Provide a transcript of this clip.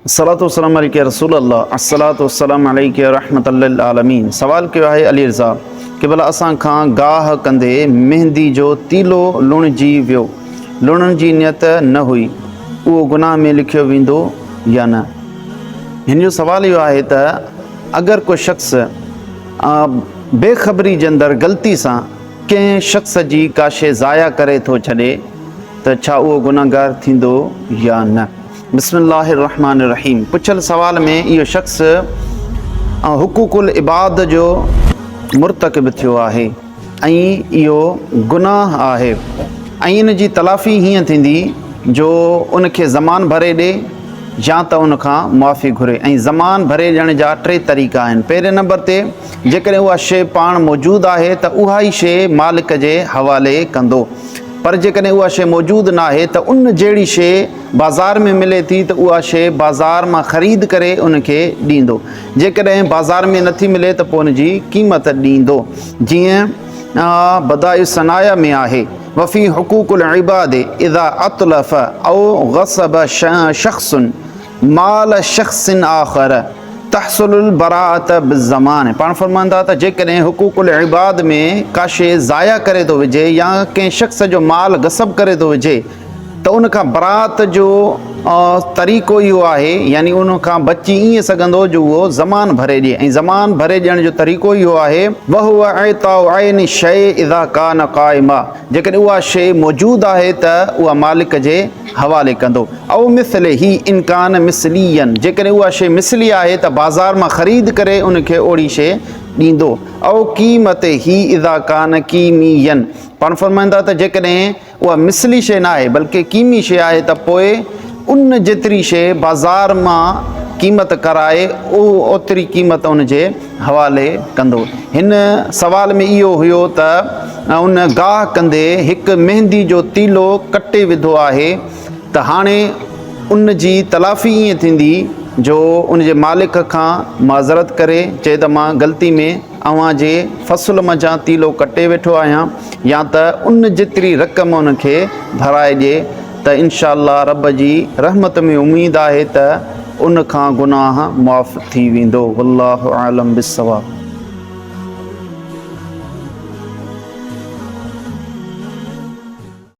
الصلوة والسلام عليک يا رسول الله الصلوة والسلام عليک يا رحمة للعالمين سوال ڪيو آهي علي رضا قبلا اسان کان گاهه ڪندي مهندي جو تيلو لڻجي ويو لڻڻ جي نيت نه هئي اهو گناهه ۾ لکيو ويندو يا نه هن جو سوال اهو آهي ته اگر ڪو شخص بي خبري جي اندر غلطي سان ڪنهن شخص جي ڪا شيء ضايع ڪري ٿو ڇڏي ته ڇا اهو گنهگار ٿيندو يا نه؟ بسم الله الرحمٰن الرحيم پڇيل سوال ۾ اهو شخص حقوق العباد جو مرتڪب ٿيو آهي ۽ اهو گناهه آهي ۽ ان جي تلافي هيئن ٿيندي جو ان کي ضمان ڀري ڏي يا ته ان کان معافي گهري ۽ ضمان ڀري ڏيڻ جا ٽي طريقا آهن پهرين نمبر تي جيڪڏهن اها شيء پاڻ موجود آهي ته اها ئي شيء مالڪ جي حوالي ڪندو پر جيڪڏهن اها شيء موجود ناهي ته ان جهڙي شيء بازار ۾ ملي ٿي ته اها شيء بازار مان خريد ڪري ان کي ڏيندو. جيڪڏهن بازار ۾ نٿي ملي ته پوء ان جي قيمت ڏيندو. جيئن بدائع الصنايع ۾ آهي، وفي حقوق العباد اذا اتلف او غصب شخص مال شخص آخر تحصل البراءة بالضمان پاڻ فرمائن ٿا ته جيڪڏهن حقوق العباد ۾ ڪا شيء ضايع ڪري ٿو وجهي يا ڪنهن شخص جو مال غصب ڪري ٿو وجهي ته ان کان براءت جو طريقو اهو آهي يعني ان کان بچي ائين سگهندو جو اهو ضمان ڀري ڏئي ۽ ضمان ڀري ڏيڻ جو طريقو اهو آهي وهو اعطاء عين الشيء اذا ڪان قائما جيڪڏهن اها شيء موجود آهي ته اها مالڪ جي حوالي ڪندو. او مثله ان ڪان مثليا جيڪڏهن اها شيء مثلي آهي ته بازار مان خريد ڪري ان کي اوڙي شيء ڏيندو. او قيمته اذا ڪان قيميا پاڻ فرمائن ٿا ته جيڪڏهن اها مثلي شيء ناهي بلڪه قيمي شيء آهي ته پوء ان جيتري شيء بازار مان قيمت ڪرائي اوتري قيمت ان جي حوالي ڪندو. هن سوال ۾ اهو هيو ته ان گاهه ڪندي هڪ مهندي جو تيلو ڪٽي وڌو آهي ته هاڻي ان جي تلافي ائين ٿيندي جو ان جي مالڪ کان معذرت ڪري چئي ته مان غلطي ۾ اوهان جي فصل منجهان تيلو ڪٽي ويٺو آهيان يا ته ان جيتري رقم ان کي ڀرائي ڏي ته انشاء الله رب جي رحمت ۾ اميد آهي ته ان کان گناهه معاف ٿي ويندو والله اعلم بالصواب.